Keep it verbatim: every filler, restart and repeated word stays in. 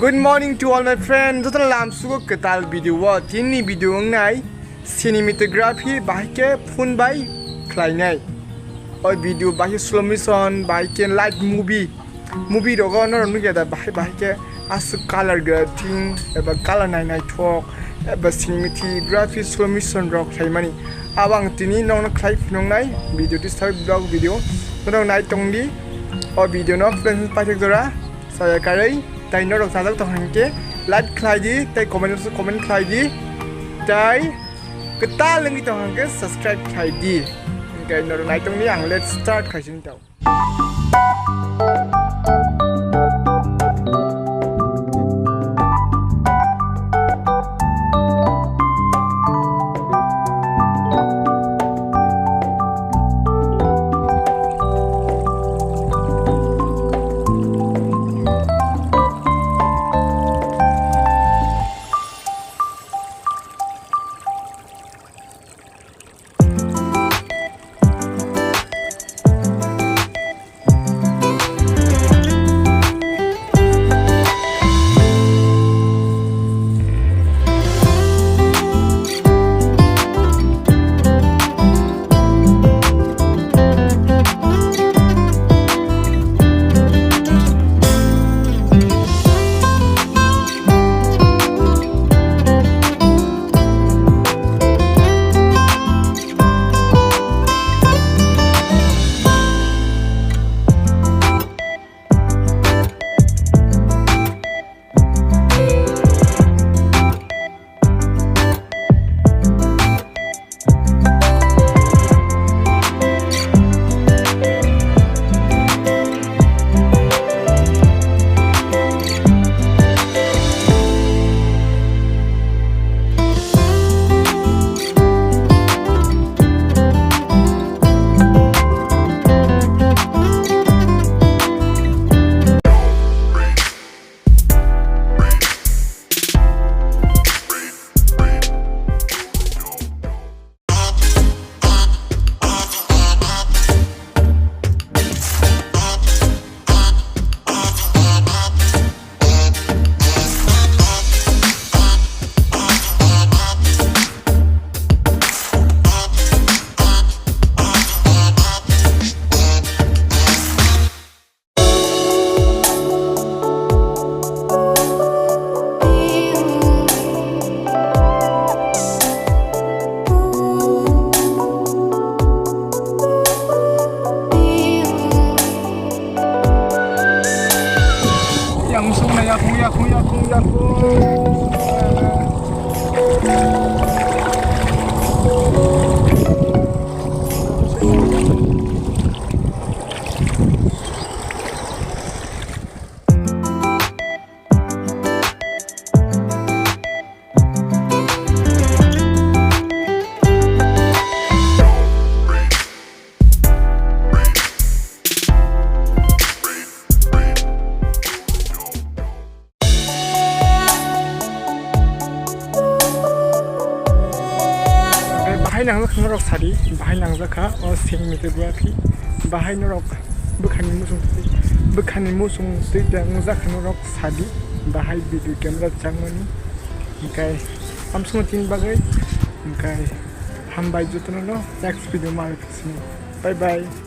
Good morning to all my friend. Jotono lamsugo kwtal video o. Tini video wngnai cinematography bahai khe phone bai khlainai. O video bahai khe slow motion, bahai khe light movie. Movie rogo norok nukya da bahai bahai khe aswk color grading eba color nai naithok eba cinematography slow motion rok khlaimani. Abo ang tini nokno khlai phunuknai video, this type vlog video. Norok nai tongdi o video no friends paithak jora. Saya karwi, tai norok sajak tong hwnkhe like khlai di, tai comment, comment khlai di, tai kwtal wngwi tong hwnkhe subscribe khlai di. Hwnkhe norok naitongni ang let's start khaisini tao. Yang sung na yakung, yakung, yakung, yakung. Bahai nangjak kha norok sadi, bahai nangjak kha o cinematography, bahai norok bwkhani muchung twi, bwkhani muchung twi tei wngjak kha norok sadi, bahai video camera changmani, hwnkhe amsukno tini bagwi, hwnkhe hambai jotono no next video ma sini. Bye bye.